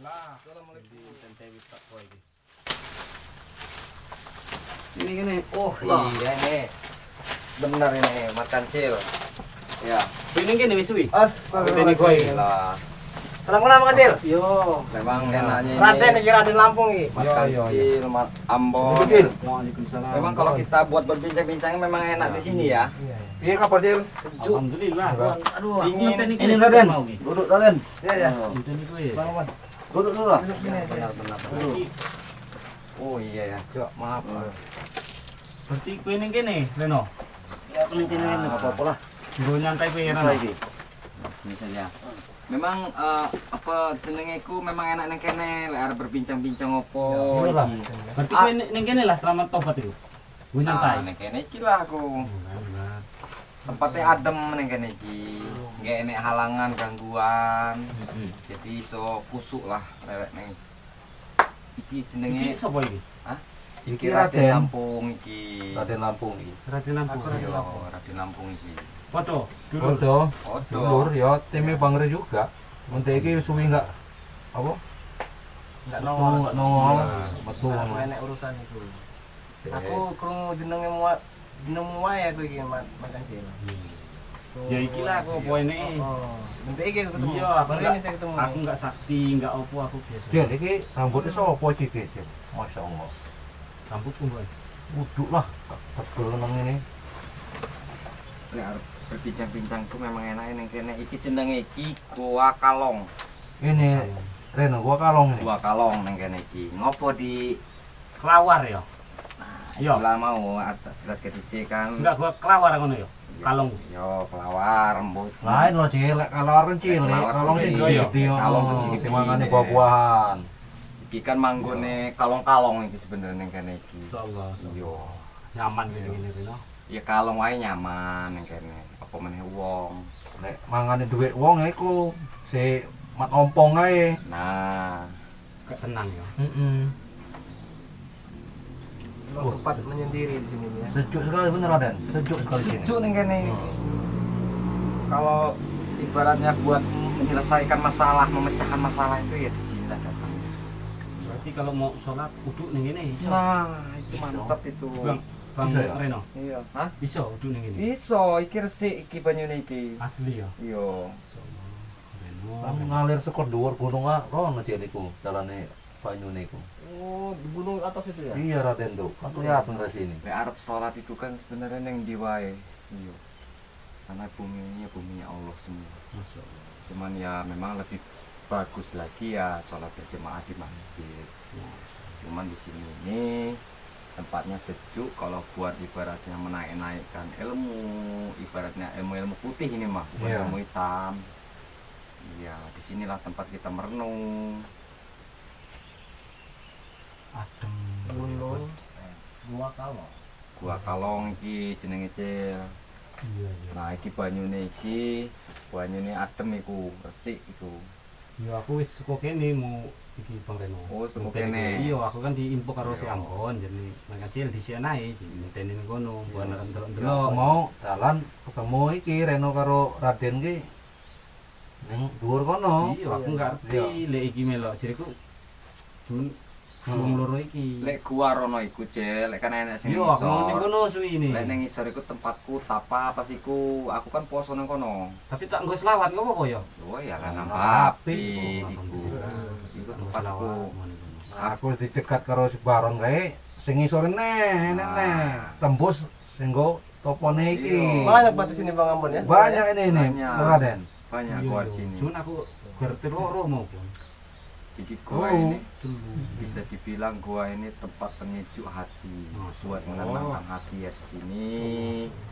Alhamdulillah. Ini gini. Oh iya ini. Benar ini Mat Kancil. Ya. Ini gini wis suwi. Astagfirullah. Salam kenal, Mak Kancil. Yo. Memang enaknya ini. Raden iki, Raden Lampung iki. Mat Kancil, Mat Ambon. Waalaikumsalam. Memang kalau kita buat berbincang-bincang memang enak di sini ya. Iya kabar, Cil? Sejuk. Alhamdulillah. Aduh, aku Dingin. ngenteni Ini kowe Raden. mau iki. Duduk Raden. Iya ya. Ngenteni kowe. Bang Oman. Duduk dulu lah. Duduk sini aja. Benar benar. benar. Oh iya ya, Cok, maaf. Berarti kowe ning kene, Reno. Ya aku ning kene enggak apa-apa lah. Nggo nyantai kowe Bisa Reno. iki. Misalnya. Memang apa jenenge iku memang enak nang kene lek arep berbincang-bincang opo Iya lah. iki. Berarti kowe ning kene lah selama tobat iku. Nggo nyantai. Nah, nang kene iki lah aku. Tempatnya adem nang kene iki. Nggak enek halangan, gangguan. Jadi iso kusuk lah lek nang iki jenenge Iki sapa iki? Iki Iki Raden Raden. Lampung iki. Raden Lampung iki. Raden Lampung. Iya, Raden Lampung iki. Padha, dulur. Podo. Podo. Dulur ya time Bang Re juga. Mentek iki suwi enggak apa? Enggak Metu nongol. enggak nongol. Metu Aku ngono. enek urusan iku. Aku krungu jenenge mua jenengmu wae aku iki Mat Mat Kancil. Ya iki lah aku apa ini. Oh, bentuk iki aku ketemu. Iya, aku Baru enggak, ini saya ketemu. aku enggak sakti, enggak opo aku biasa. Cil, iki rambutnya sapa iki, Cil? Masya Allah. Rambutku, Mbak. Uduk lah, tebel nang ngene. Lek arep berbincang-bincang ku memang enak nang kene iki jenenge iki Goa Kalong. Ini Reno gua kalong ini. Goa Kalong nang kene iki. Ngopo di Kelawar ya? Iya. lah mau atas jelas ke dhisik kan. Enggak gua kelawar ngono ya. Kalong. Yo kelawar mbok. Lain loh Cil, lek kalawar kan cilik, Kelawar kalong sing cilik. gede yo. Kalong gede. Sing mangane buah-buahan. Iki kan manggone kalong-kalong iki sebenarnya nang kene iki. Insyaallah. Iya. Nyaman ngene ngene Reno. Ya kalong wae nyaman nang kene. Apa meneh wong. Lek mangane dhuwit wong ya iku si mat ompong ae. Nah, Gak tenang ya. Heeh. Memang tempat menyendiri di sini ya. Sejuk sekali bener Raden, sejuk sekali sini. sejuk nang kene. Kalau ibaratnya buat menyelesaikan masalah, memecahkan masalah itu ya di sini lah datangnya. Berarti kalau mau sholat uduk ning kene iso. Nah, itu mantap itu. Bang, Bang Iso ya? Reno. Iya. Hah? Iso uduk ning kene. Iso, iki resik iki banyune iki. Asli ya. Iya. Insyaallah. Reno. Kan ngalir saka dhuwur gunung ah, rono Cil iku, dalane banyune iku. Oh, di gunung atas itu ya? Iya Raden tuh, kan kelihatan dari sini. Lek arep salat itu kan sebenarnya nang ndi wae. Iya. Karena bumi ini ya buminya Allah semua. Masyaallah. Cuman ya memang lebih bagus lagi ya sholat berjemaah di masjid. Cuman di sini ini tempatnya sejuk kalau buat ibaratnya menaik-naikkan ilmu, ibaratnya ilmu-ilmu putih ini mah, bukan Iya. ilmu hitam. Iya, disinilah tempat kita merenung. Adem. Gunung Gua Kalong. Gua Kalong iki jenenge Cil. Iya, iya. Nah, iki banyune iki, banyune adem iku, resik iku. Ya aku wis suka kene mau iki Bang Reno. Oh, suka Ngenteni kene. kowe. Iya, aku kan diinfo karo si Iya. Ambon jadi nang kecil dhisik ae ngenteni ning kono, buan Ya, ndelok-ndelok. mau dalan ketemu iki Reno karo Raden ki ning dhuwur kono. Iya, aku nggak ngerti Iya. lek iki melok jeriku cuman wong loro iki. Lek gua rono iku, Cil, lek kan enek sing Iya, aku mau ning ngisor. kono suwi ini. Lek ning ngisor iku tempatku tapa pas iku, aku kan poso nang kono. Tapi tak nggo selawat ngopo apa ya? Oh ya lah nang Nah, api apik. iku. Iku Nggo tempatku. selawat ngono kono. Aku wis dicegat karo si Baron kae sing ngisore neh, neh neh. Tembus sing nggo topone iki. Iya. Banyak batu sini Bang Ambon ya. Banyak ini nih, Banyak. Raden. Banyak Iya, gua di iya. sini. Cuman aku ngerti loro mau pun. Jadi gua Oh. ini Telu. bisa dibilang gua ini tempat penyejuk hati, Masya buat Allah. menenangkan hati ya di sini.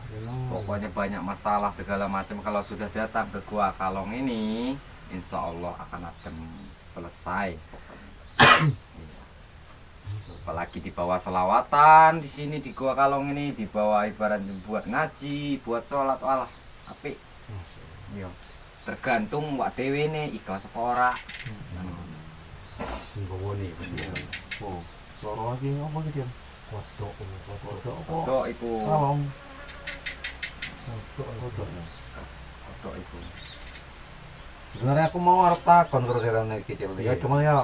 Reno. Pokoknya banyak masalah segala macam kalau sudah datang ke Gua Kalong ini, insya Allah akan adem selesai pokoknya. Iya. Apalagi di bawah selawatan di sini di Gua Kalong ini, di bawah ibarat buat ngaji, buat sholat, walah, apik. Masya Allah. Iya. Tergantung wak dhewe ne ikhlas apa ora. Sing gowone. Oh, loro iki apa iki, Cil? Kodok. Kodok apa? Kodok iku. Kalong. Kodok. Kodok. Kodok iku. Sebenarnya aku mau arep takon karo serane iki, Cil. Ya Iya. cuma ya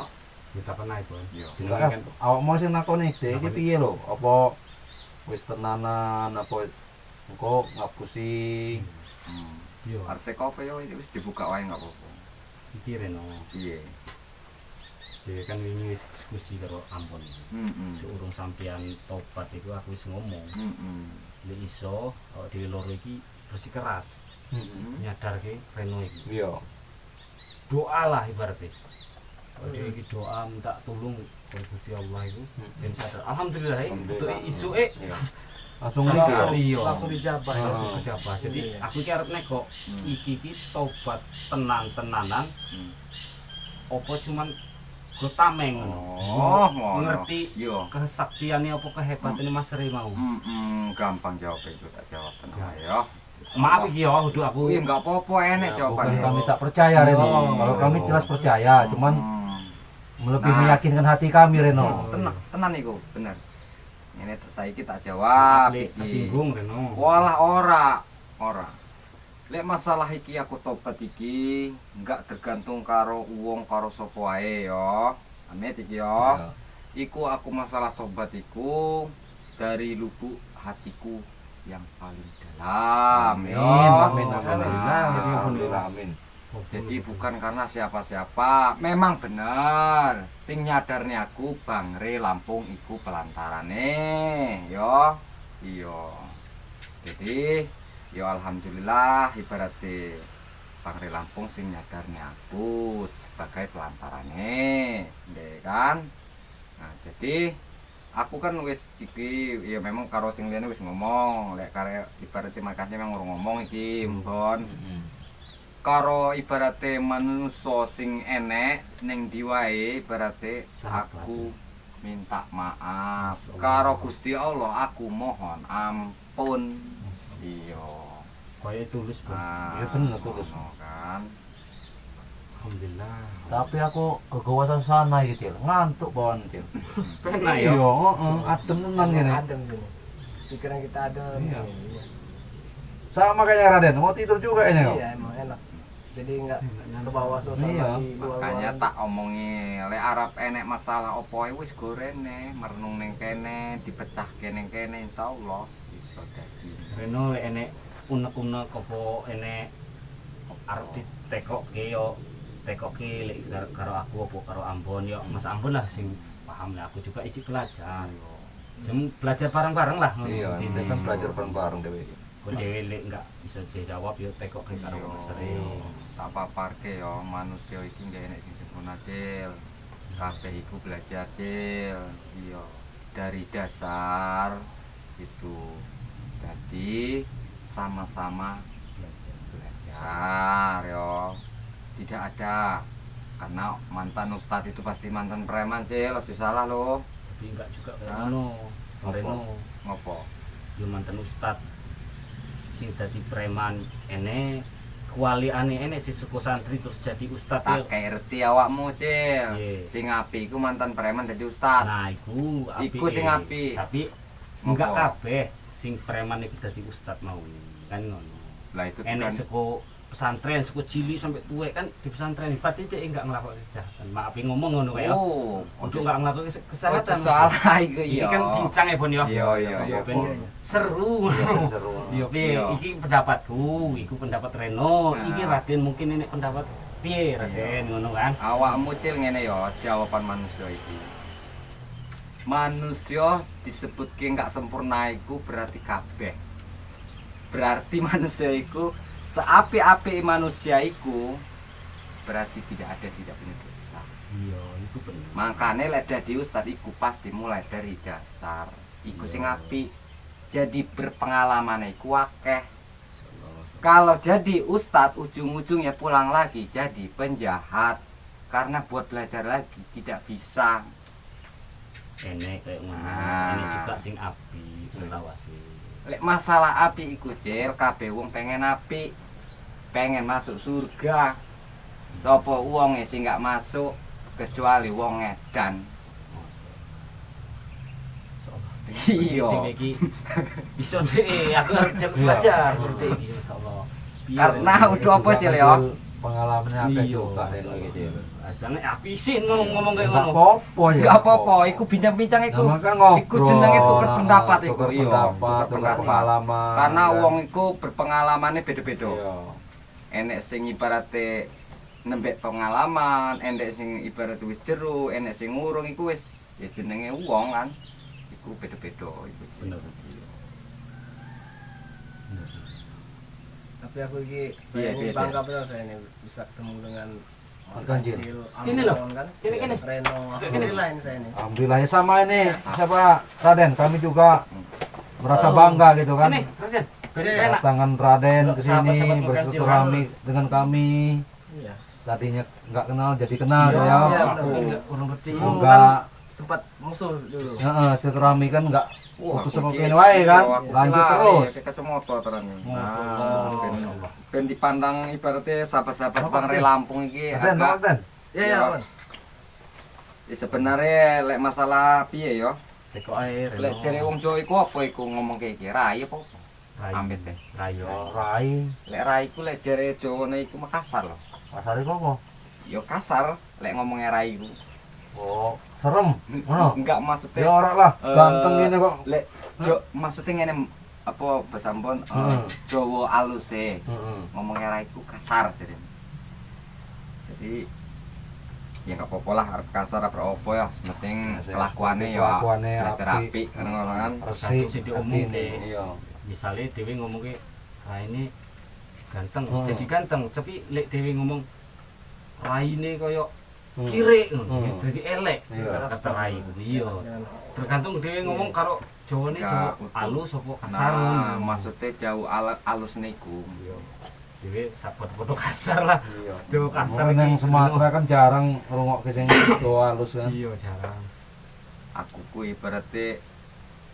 Ya takon ae, Bon. Iya. jelas Kan awak mau sing nakoni dhek iki piye lho? Apa wis tenanan apa engko ngapusi? Yo, Arte kok apa yo wis dibuka wae enggak apa-apa. Iki Reno. Piye? Dhewe kan wingi wis diskusi karo Ambon. Heeh. Seurung sampean tobat iku aku wis ngomong. Heeh. Lek iso awake dhewe loro iki bersikeras nyadarke Reno iki. Iya. Doa lah ibaratnya. Awake dhewe iki doa minta tolong karo Gusti Allah iku ben sadar. Alhamdulillah Alhamdulillah. untuk isuke Iya. Langsung Langsung iya. iya. Langsung dijabah ya. Langsung kejabah. Jadi Iya. aku iki arep neko iki iki tobat tenan-tenanan apa cuman go tameng ngono. Oh, ngono. Ngerti Yo. kesaktiannya apa kehebatannya Mas Rey mau. Gampang jawab itu, tak jawab tenang ae yo. Maaf iki ya, kudu aku. Iya, enggak apa-apa, enek Bukan jawabannya. kami tak percaya, Reno. Oh. Kalau kami jelas percaya, cuman lebih Nah. meyakinkan hati kami, Reno. Tenang, tenan iku, bener. Ini saiki tak jawab Lek iki. tersinggung Reno. Walah ora, ora. Lek masalah iki aku tobat iki enggak tergantung karo wong karo sapa wae yo. Amit iki yo. Iya. Iku aku masalah tobat iku dari lubuk hatiku yang paling dalam Amin, yo. amin, amin. Alhamdulillah, jadi Alhamdulillah, amin. Jadi bukan karena siapa-siapa, memang bener. Sing nyadarne aku Bang Re Lampung iku pelantarane, yo. Iya. Jadi, yo alhamdulillah ibaratnya Bang Re Lampung sing nyadarne aku sebagai pelantarane, nggih kan? Nah, jadi aku kan wis iki ya memang karo sing liyane wis ngomong, lek karo ibaratnya makanya memang urung ngomong iki, Bon. Karo ibarate manusa sing enek ning ndi wae ibarate Sahabat. aku minta maaf karo Gusti Allah, aku mohon ampun, iya. Koyo tulus, Bang. Nah, Iya, bener, tulus. ngono kan. Alhamdulillah. Tapi aku kegawa suasana iki, Cil. Ngantuk bawaan, Cil. Penak Iya, ya. heeh, adem tenan ngene. Adem gini. Pikiran kita adem. Iya. Iya. Sama kayaknya Raden, mau tidur juga kayaknya. Iya, emang enak. Jadi enggak kebawa suasana Iya. di luar. Makanya tak omongi lek arep enek masalah opo ae wis gorene merenung ning kene, dipecahke ning kene, insyaallah iso dadi. Reno lek enek unek-unek apa enek arep ditekokke yo tekokke lek karo aku apa karo Ambon yo Mas Ambon lah sing paham lah, aku juga ijik belajar. Jam belajar bareng-bareng lah ngono Iya, intine. kita kan belajar bareng-bareng dhewe. Kok dhewe lek enggak iso jawab yo tekokke karo Iya. Mas Re. Tak paparke yo, manusia iki nggak enek sing sempurna, Cil. Kabeh iku belajar, Cil. Iya, dari dasar itu. Jadi sama-sama belajar yo. Tidak ada karena mantan ustadz itu pasti mantan preman, Cil, aja salah loh. Tapi enggak juga kayak Hah? ngono. Apa? Reno Ngopo? yo mantan ustad sing dadi preman ene kualiane ene si suku santri terus jadi ustad Tak yo. kayak ngerti awakmu, Cil. Iya. Sing apik iku mantan preman dadi ustadz. Nah, iku apike. Iku sing apik. Tapi Ngopo? enggak kabeh sing preman iku dadi ustad mau kan ngono. Lah itu Enek kan seko pesantren seko cilik sampai tuwek kan di pesantren berarti dia enggak ngelakuin kejahatan. Maaf ya ngomong ngono kayak Oh, untuk enggak ngelakuin kesehatan. Ojo salah iku Ini iya. kan bincang ya Bon ya. Iya iya iya. Ben seru. Iya, seru. Iya, piye? Iya. Iki pendapatku, iku pendapat Reno, Nah. iki Raden mungkin ini pendapat piye Raden ngono kan. Awakmu, Cil, ngene ya jawaban manusia iki. Manusia disebutke nggak sempurna iku berarti kabeh. Berarti manusia iku seapik-apik manusia iku berarti tidak ada tidak punya dosa. Iya, iku bener. Makanya lek dadi ustad iku pasti mulai dari dasar. Iku sing apik. Jadi berpengalaman iku akeh. Kalau jadi ustadz ujung-ujungnya pulang lagi jadi penjahat karena buat belajar lagi tidak bisa. Enek kayak ngono. Ah. Enek juga sing apik selawase. Lek masalah apik iku, Cil, kabeh wong pengen apik. Pengen masuk surga. Sopo wonge sing nggak masuk kecuali wong edan. Iya. Dhewe iki bisa deh aku harus belajar ngerti iki insyaallah. Piye, Karena Ren? udah apa, Cil ya? Pengalamannya apa Iya. juga Reno gitu ya. Kadang aku isin ngomong kayak Enggak ngono. apa-apa ya. Enggak apa-apa, iku bincang-bincang iku. Nah, kan ngobrol. Iku jenenge tuker pendapat iku, Tuker iya. pendapat, Tuker tuker pendapat. pengalaman. Karena kan. wong iku berpengalamannya beda-beda. Iya. Enek sing ibarate nembek pengalaman, enek sing ibarat wis jero, enek sing urung iku wis ya jenenge wong kan. Iku beda-beda iku. Bener. Tapi aku iki Iya, saya ini iya, bangga benar saya ini bisa ketemu dengan Mas Ganjil. Kecil, Kini loh. Ambon kan. Kini, kini. Reno, alhamdulillah ini saya ini. Alhamdulillah ya sama ini siapa Raden, kami juga merasa bangga gitu kan. Ini, Raden. Ben Iya. enak. Kedatangan Raden ke sini Sahabat-sahabat bersilaturahmi dengan kami. Iya. Tadinya nggak kenal jadi kenal Iya, ya. iya, Aku benar. kurang ngerti. Dulu Semoga kan sempat musuh dulu. heeh, silaturahmi kan nggak Wah, putus aku sama ki- kene wae kan. iya, aku Lanjut lari, terus. Kayak kacamata terus. Allah. Ben dipandang ibaratnya sahabat-sahabat Bang Re Lampung iki Raden, agak Raden. Iya, iya, Iya. Bang. ya sebenarnya lek masalah piye yo? Teko ae Reno. Lek jere wong Jawa iku apa iku ngomong kayak iki? Rai apa? apa? Rai. Amit deh. Rayo. Rai, Lek rai iku lek jere Jawane iku Makassar lho. pasar iku apa? Yo kasar lek ngomongnya rai iku. Oh, serem. Ngono. Enggak maksudnya Ya ora lah, ganteng ini kok. Lek jo maksudnya ngene apa bahasa Ambon Jawa aluse Heeh. ngomongnya rai iku kasar jadi. Jadi ya nggak apa-apa lah arep kasar arep apa ya sing penting Ya, kelakuannya ya kelakuannya belajar apik. apik ngono kan. Resik Sing diomongke. atine. Iya. Misalnya dhewe ngomong ke raine ganteng, Hmm. jadi ganteng, tapi lek dhewe ngomong raine koyo Hmm. kire ngono, Hmm. wis dadi elek. Iya. Kata rai kuwi iya. Jangan. Tergantung dhewe ngomong karo Jawane Enggak, Jawa utuh. alus apa kasar Nah, ngono. maksudnya jauh alus niku. Dhewe sapodo-podo kasar lah. Iya. Jawa kasar Wong nang iki. Sumatera kan jarang ngrungokke sing Jawa halus kan. Iya, jarang. Aku ku ibaratnya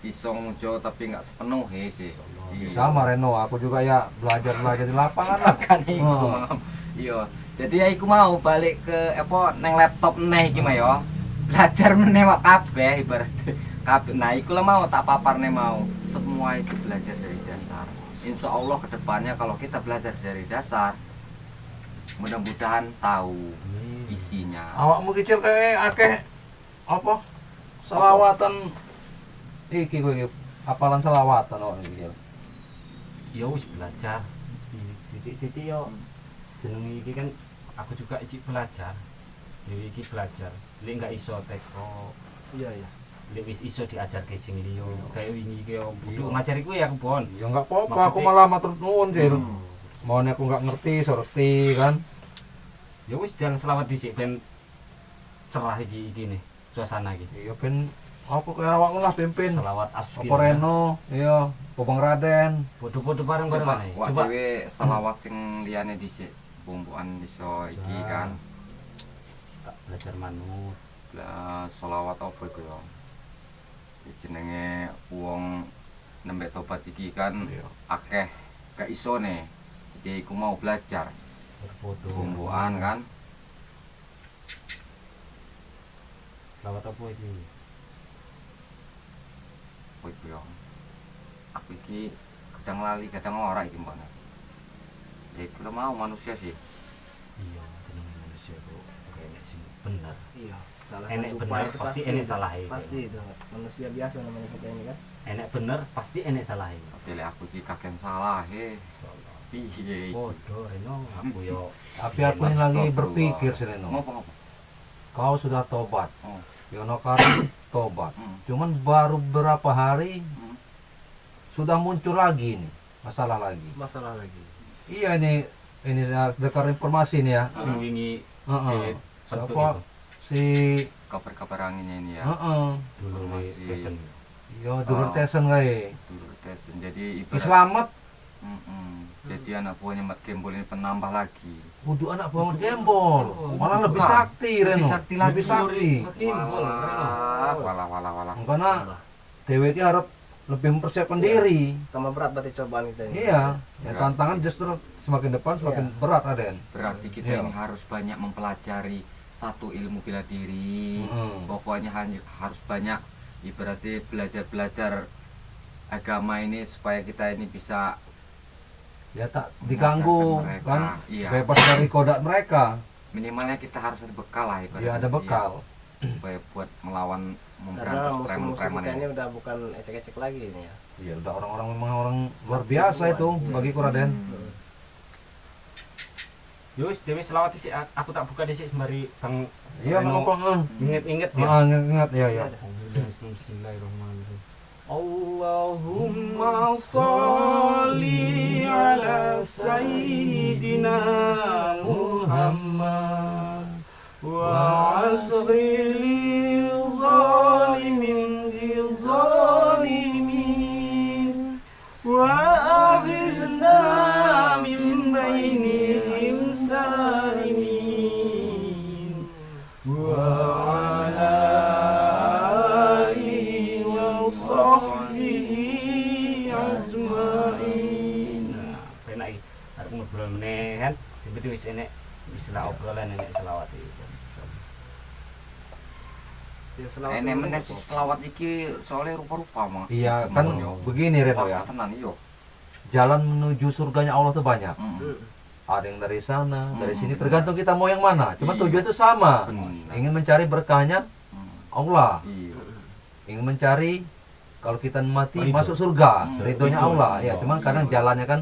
iso Jawa tapi nggak sepenuhnya sih. Iya. Sama Reno, aku juga ya belajar-belajar di lapangan lah. Kan iku. Oh. Iya. Jadi ya iku mau balik ke apa neng laptop neh iki mah yo. Belajar meneh wak kabeh ibaratnya. Kabeh. Nah, iku lah mau tak paparne mau. Semua itu belajar dari dasar. Insya Allah kedepannya kalau kita belajar dari dasar, mudah-mudahan tahu Amin. isinya. Awakmu kecil kayak akeh apa? Selawatan iki kowe iki apalan selawatan awakmu kecil. Ya wis belajar. Titik-titik yo jenenge iki kan aku juga ijik belajar. Dewi iki belajar. Lek enggak iso teko, Iya, iya. lek wis iso diajarke sing liya. Kayak wingi iki yo kudu ngajari kuwi aku bon. Ya enggak apa-apa, aku Maksudnya- malah matur nuwun, Cil. Mau aku enggak ngerti, sorti kan. Ya wis jalan selawat dhisik ben cerah iki iki nih suasana iki. Iya ben aku kaya awakmu lah pimpin. Selawat asbi. Apa Reno, iya, apa Bang Raden. Podo-podo bareng-bareng Coba ae. wak Coba dhewe selawat sing liyane dhisik. Bumbukan iso iki kan. tak belajar manut. Lah selawat apa iku ya? Ya jenenge wong nembe tobat iki kan Iya. akeh gak isone. Jadi iku mau belajar Podo. bumbukan kan. Selawat apa iki? Apa iku ya? Aku iki kadang lali, kadang ora iki mbak. Ya iku lah mau manusia sih. Iya, jenenge manusia kok enek sing bener. Iya, salah Enek lupa bener itu pasti enek salah. Pasti itu. Manusia biasa namanya kita ini kan. Enek bener pasti enek salah. Tapi lek aku iki kakean salah he. Piye iki? Podo Reno aku yo Tapi aku ini lagi berpikir sih Reno. Ngopo ngopo? Kau sudah tobat. Oh. Yono Karim tobat. Hmm. Cuman baru berapa hari Hmm. sudah muncul lagi ini masalah lagi. Masalah lagi. Iya ini saya dengar informasi nih ya. sing wingi Heeh. bentuk Siapa itu si Kabar-kabar anginnya ini ya. heeh. dulu Masih- pesen. Yo dulur Oh. tesen kae. Dulur tes. Jadi Ki ibarat Slamet Mm-mm. Jadi anak buahnya Mat Gembol ini penambah lagi. kudu anak buah Mat Gembol. Malah lebih Bukan. sakti Reno. Lebih sakti lagi. Lebih sakti. Gembol Reno. Walah, walah, walah, walah. Karena dheweke harap lebih mempersiapkan diri. Tambah berat berarti cobaan kita ini. Iya, ya tantangan justru semakin depan semakin berat Raden. Berarti kita Iya. ini harus banyak mempelajari satu ilmu bela diri. Mm. Pokoknya harus banyak ibaratnya belajar-belajar agama ini supaya kita ini bisa Ya tak diganggu Menyadarkan mereka. kan, Iya. bebas dari kodak mereka. Minimalnya kita harus ada bekal lah ibaratnya. Ya ada bekal. Iya, supaya buat melawan Karena memberantas musuh-musuh preman-preman kita ini. ini udah bukan ecek-ecek lagi ini ya. Iya, udah orang-orang memang orang luar biasa itu bagiku Raden. Yo wis dhewe selawat sik, aku tak buka dhisik sembari Bang Iya, Reno nggak apa-apa. inget-inget ya. Ah, ingat ya ya. Bismillahirrahmanirrahim. Allahumma sholli ala sayyidina Muhammad wa asghili zalimin zalimin wa akhizna min bainihim salimin wa ala alihi wa sahbihi ajmain. Nah, penak iki. Arep ngobrol meneh kan. Sing penting wis enek istilah obrolan enek selawat iki. Ya selawat. Enek dulu meneh apa? selawat iki soalnya rupa-rupa mah. Iya, kan begini Reno ya. Tenan iyo. Jalan menuju surganya Allah tuh banyak. Mm. Ada yang dari sana, dari Hmm. sini, tergantung kita mau yang mana. Cuma Iya. tujuan itu sama. Benar. Ingin mencari berkahnya Allah, Iya. ingin mencari kalau kita mati Ridho. masuk surga, Hmm. ridhonya Ridho. Allah. Ya, cuman Iya. kadang jalannya kan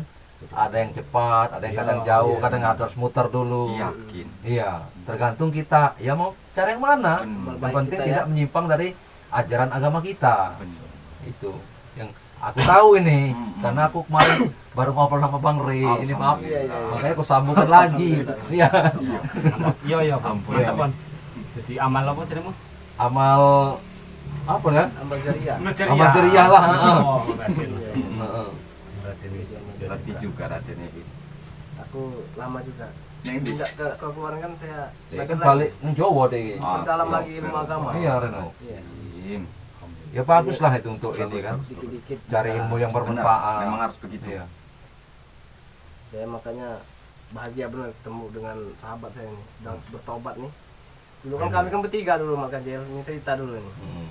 ada yang cepat, ada yang Iya, kadang jauh, iya. kadang harus muter dulu. Yakin. Iya, tergantung kita. Ya mau cari yang mana. Benar. Yang Baik penting kita tidak ya. menyimpang dari ajaran agama kita. Benar. Itu yang aku tahu ini, Hmm. karena aku kemarin baru ngobrol sama Bang Rey. Ini maaf, Iya, iya, iya. makanya aku sambungkan lagi. Iya. Iya iya, Bang. Ampun. Mantap, Bang. Jadi amal apa jenengmu? Amal apa ya? Amal jariah. Amal jariah lah, heeh. Oh, Raden. Heeh. Raden wis. Letih juga Raden iki. Aku lama juga. Yang di Tidak ke keluar kan saya Dia kan lagi. balik nang Jawa deh iki. Perdalam lagi ilmu agama. Iya, Reno. Iya. Im. Ya bagus lah itu untuk ini kan. Dikit-dikit Cari bisa. ilmu yang Benar, bermanfaat. memang harus begitu. Iya. Saya makanya bahagia benar ketemu dengan sahabat saya ini dan bertobat nih. Dulu kan kami kan bertiga dulu Mak Kancil, ini cerita dulu ini. Hmm.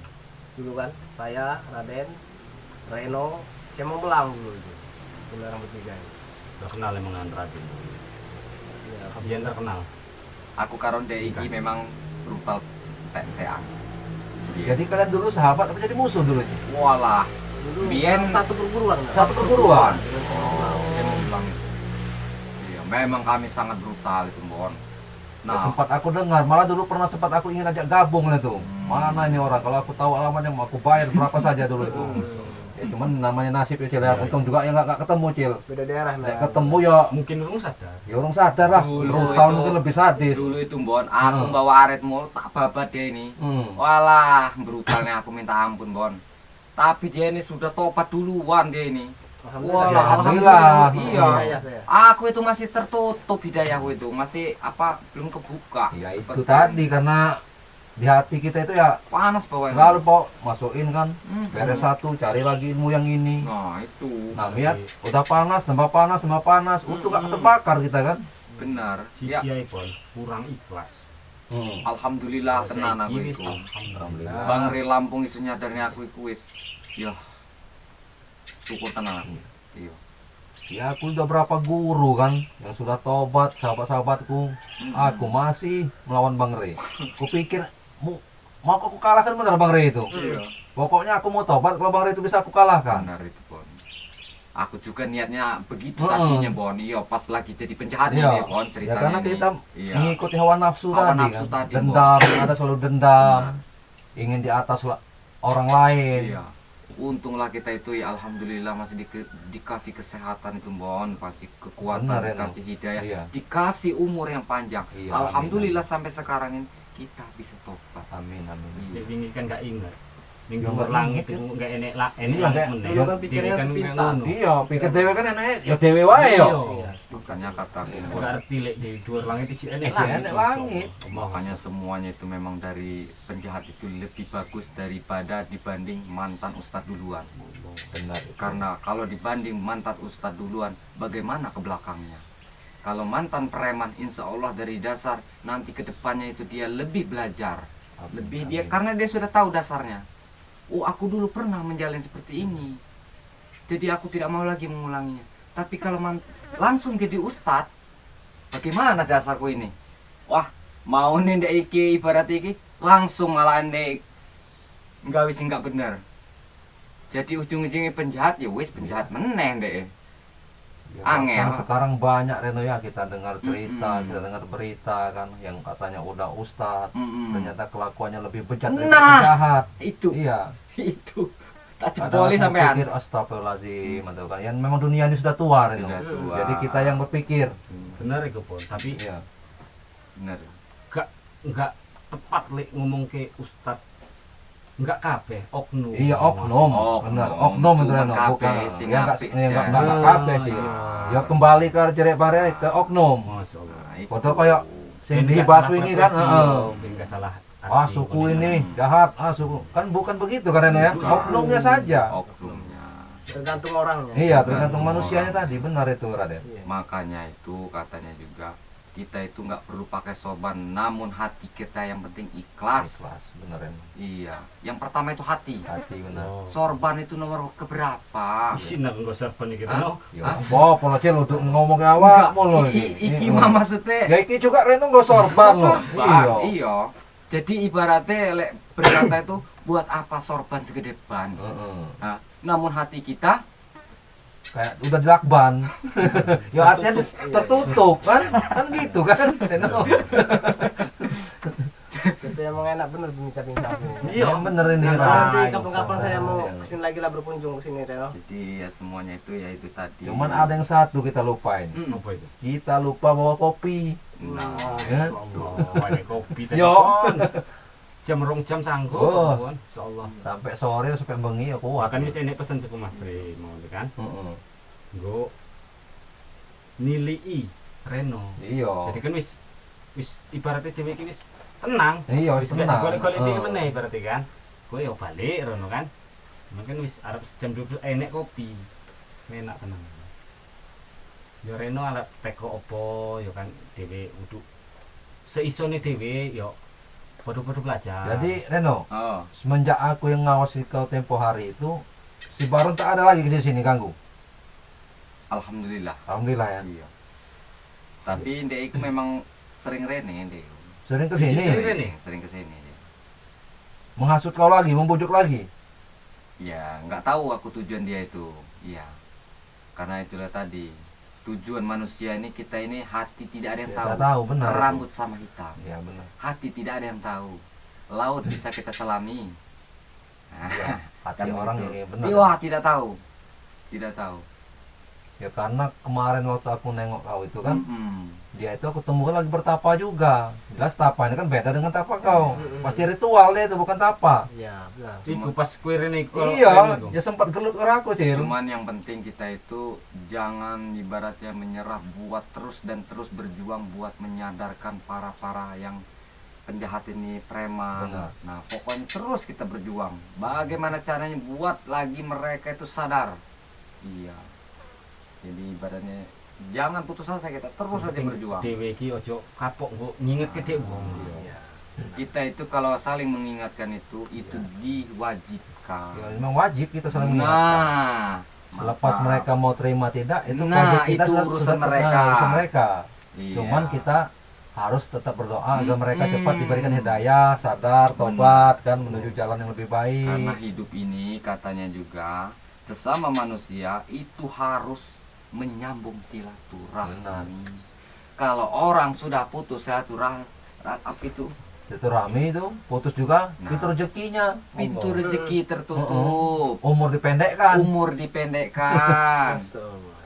Dulu kan saya, Raden, Reno, Cemong Belang dulu itu. Dulu orang bertiga ini. Terkenal emang dengan Raden. Ya, Biyen terkenal. Aku karo ndek iki memang brutal tek-tekan. Iya. Jadi kalian dulu sahabat apa jadi musuh dulu ini? Walah, dulu Biyen- satu perguruan kan? Satu perguruan. Dengan Cemong Belang. Cemong Belang itu. Iya, memang kami sangat brutal itu, Bon. Nah, Nah, sempat aku dengar, malah dulu pernah sempat aku ingin ajak gabung lah itu. Mana ini orang? Kalau aku tahu alamatnya mau aku bayar berapa saja dulu itu. Ya cuman namanya nasib ya Cil ya. Untung juga ya nggak ketemu Cil. Beda daerah Nek memang. ketemu ya Mungkin urung sadar. ya orang sadar lah. Dulu Brutal itu- mungkin lebih sadis. dulu itu Bon, aku Hmm. bawa arit mul tak babat dia ini. Hmm. Walah, brutalnya aku minta ampun, Bon. Tapi dia ini sudah tobat duluan dia ini. Alhamdulillah. Walah, Ya, alhamdulillah. alhamdulillah. Iya. Hidayah saya. Aku itu masih tertutup hidayahku itu, masih apa belum kebuka. Ya itu Seperti tadi karena di hati kita itu ya panas bawahnya. selalu pok masukin kan Hmm. beres satu cari lagi ilmu yang ini. Nah, itu. Nah, lihat udah panas, nambah panas, nambah panas, untuk gak terbakar kita kan. Benar. Ya, Siji ae, Bon, kurang ikhlas. Hmm. alhamdulillah tenan aku Saiki wis iku. Alhamdulillah. Bang Re Lampung iso nyadarnya aku iku wis. Ya. Syukur tenan aku. Iya. Ya aku udah berapa guru kan yang sudah tobat sahabat-sahabatku. Aku masih melawan Bang Rey. Kupikir mau mau aku kalahkan bener Bang Rey itu. Iya. Pokoknya aku mau tobat kalau Bang Rey itu bisa aku kalahkan. Benar itu, Bon. Aku juga niatnya begitu Heeh. tadinya, Bon. Iya, pas lagi jadi penjahat Iya. ini, Bon, Ya ceritanya. karena ini. kita Iya. mengikuti hawa nafsu Hawa tadi nafsu kan. tadi, Bon. Dendam, ada selalu dendam. Ingin di atas orang lain. Iya. Untunglah kita itu ya alhamdulillah masih dikasih kesehatan itu Bon, pasti kekuatan, Benar, Reno. dikasih hidayah, Iya. dikasih umur yang panjang. Iya, Alhamdulillah sampai sekarang ini kita bisa tobat. Amin amin. Nek wingi kan gak inget. Ning Ya, dhuwur nggak langit inget, iku gak enek la enek Iya, langit nggak- meneh. Dulu kan pikirnya Dhewe kan sepintas. ngono. Iya, pikir dewe kan enake ya dewe wae yo. Iya, Makanya kataku Bon, Berarti lek di dhuwur langit iki enek Iki langit. enek langit. makanya semuanya itu memang dari penjahat itu lebih bagus daripada dibanding mantan ustadz duluan. Benar. itu. Karena kalau dibanding mantan ustadz duluan, bagaimana ke belakangnya? Kalau mantan preman, insya Allah dari dasar nanti ke depannya itu dia lebih belajar, Amin, lebih dia amin. karena dia sudah tahu dasarnya. Oh, aku dulu pernah menjalin seperti ini, jadi aku tidak mau lagi mengulanginya. Tapi kalau langsung jadi ustad, bagaimana dasarku ini? Wah, mau nih ndek iki ibarat iki langsung malah ndek nggawe sing nggak bener. Jadi ujung-ujungnya penjahat ya wis penjahat meneh ndek. Ya, Angel. bahkan sekarang banyak Reno ya, kita dengar cerita, kita dengar berita kan yang katanya udah ustad, ternyata kelakuannya lebih bejat daripada Nah. penjahat. Itu Iya. itu tak Kadang jeboli aku sampean. pikir astagfirullahaladzim, atau kan yang memang dunia ini sudah tua Reno. Sudah tua. Jadi kita yang berpikir. Bener iku pun, tapi Iya. Bener. gak nggak tepat lek ngomong ke ustad. Enggak kabeh oknum. Iya, oknum. Oknum. Bener, oknum itu Cuman Reno, kabeh bukan. sing Ya enggak, apik ya enggak, dah. enggak kabeh sih. Iya. Ya kembali ke cerek bare ke oknum. Masya Allah. Nah, itu. Padha koyo sing Ben nggak dibahas salah wingi kan, profesi, heeh. yo, ben nggak salah Ah, arti suku kondisi. ini jahat, ah suku. Kan bukan begitu kan Reno ya. Bukan. Oknumnya saja. Oknumnya. Tergantung orangnya. Iya, tergantung manusianya tadi, benar itu Raden. Iya. Makanya itu katanya juga kita itu nggak perlu pakai sorban, namun hati kita yang penting ikhlas. Ikhlas, bener Reno. Iya, yang pertama itu hati. Hati benar. Oh. Sorban itu nomor keberapa? Isin aku nggak serban iki Hah? no. Ya apa pola cil untuk ngomong ke awak mulu iki iki. iki mah maksudnya Ya iki juga Reno nggo sorban lho. sorban. Iya. Iya. Jadi ibaratnya lek berkata itu buat apa sorban segede ban? Heeh. Nah, namun hati kita Kayak udah dilakban. Ya artinya tertutup kan? Kan gitu kan Reno. Tapi emang enak bener bincang-bincang sini. Iya. Yang bener ini Nah, Raden. nanti kapan-kapan saya mau Iya. kesini lagi lah, berkunjung kesini Reno. jadi ya semuanya itu ya itu tadi. Cuman ada yang satu kita lupain. Apa itu? Kita lupa bawa kopi. Nah, Ya. Allah, ini kopi tadi. Yo. Pon. Sejam rong jam sanggup, Oh. Pon. Insyaallah. Sampai sore sampai bengi ya kuat. Bahkan wis enek pesen saka Mas Re mau kan. Heeh. Nggo nilii Reno. Iya. Jadi kan wis wis ibaratnya dhewe iki wis tenang. Iya, wis Wis gak tenang. digolek-golek dhewe Heeh. meneh ibaratnya kan. Kowe yo balik rono kan. Mungkin wis arep sejam 12 enek kopi. Enak tenang. Yo Reno arep teko opo yo kan dhewe kudu seisone dhewe yo padha-padha belajar. Jadi Reno, oh, semenjak aku yang ngawasi kau tempo hari itu, si Baron tak ada lagi ke sini ganggu. alhamdulillah. Alhamdulillah ya. Iya. Tapi ndek iku memang sering rene ndek. Sering ke sini, Sering rene? Sering ke sini dia. menghasut kau lagi, membujuk lagi. Ya, nggak tahu aku tujuan dia itu. Iya. Karena itulah tadi tujuan manusia ini kita ini hati tidak ada yang Tidak tahu. tahu, benar. Rambut sama hitam. Ya benar. Hati tidak ada yang tahu. Laut bisa kita selami. Nah, Ya, hati kan orang begitu. ini benar. Wah, tidak tahu. Tidak tahu. Ya karena kemarin waktu aku nengok kau itu kan, dia itu aku temukan lagi bertapa juga. Jelas tapanya kan beda dengan tapa kau. Pasti ritual dia itu bukan tapa. Iya, benar. Iku pas kowe rene iku. Iya, Rene iku. ya sempat gelut ke aku, Cil. Cuman yang penting kita itu jangan ibaratnya menyerah, buat terus dan terus berjuang buat menyadarkan para-para yang penjahat ini, preman. Benar. Nah, pokoknya terus kita berjuang. Bagaimana caranya buat lagi mereka itu sadar. Iya. Jadi ibaratnya jangan putus asa, kita terus aja berjuang. Dhewe iki aja kapok nggo ngingetke dhek wong. Iya. Kita itu kalau saling mengingatkan itu diwajibkan. Ya, memang wajib kita saling mengingatkan. Nah, Selepas mantap. mereka mau terima tidak, itu Nah, wajib kita itu urusan mereka. Nah, urusan mereka. Iya. Cuman kita harus tetap berdoa agar mereka cepat Mm-mm. diberikan hidayah, sadar, tobat kan menuju jalan yang lebih baik. Karena hidup ini katanya juga sesama manusia itu harus menyambung silaturahmi. Kalau orang sudah putus silaturahmi, apa itu? Silaturahmi itu putus juga Nah. pintu rezekinya, Pintu rezeki tertutup, umur dipendekkan. umur dipendekkan. Masya-Allah.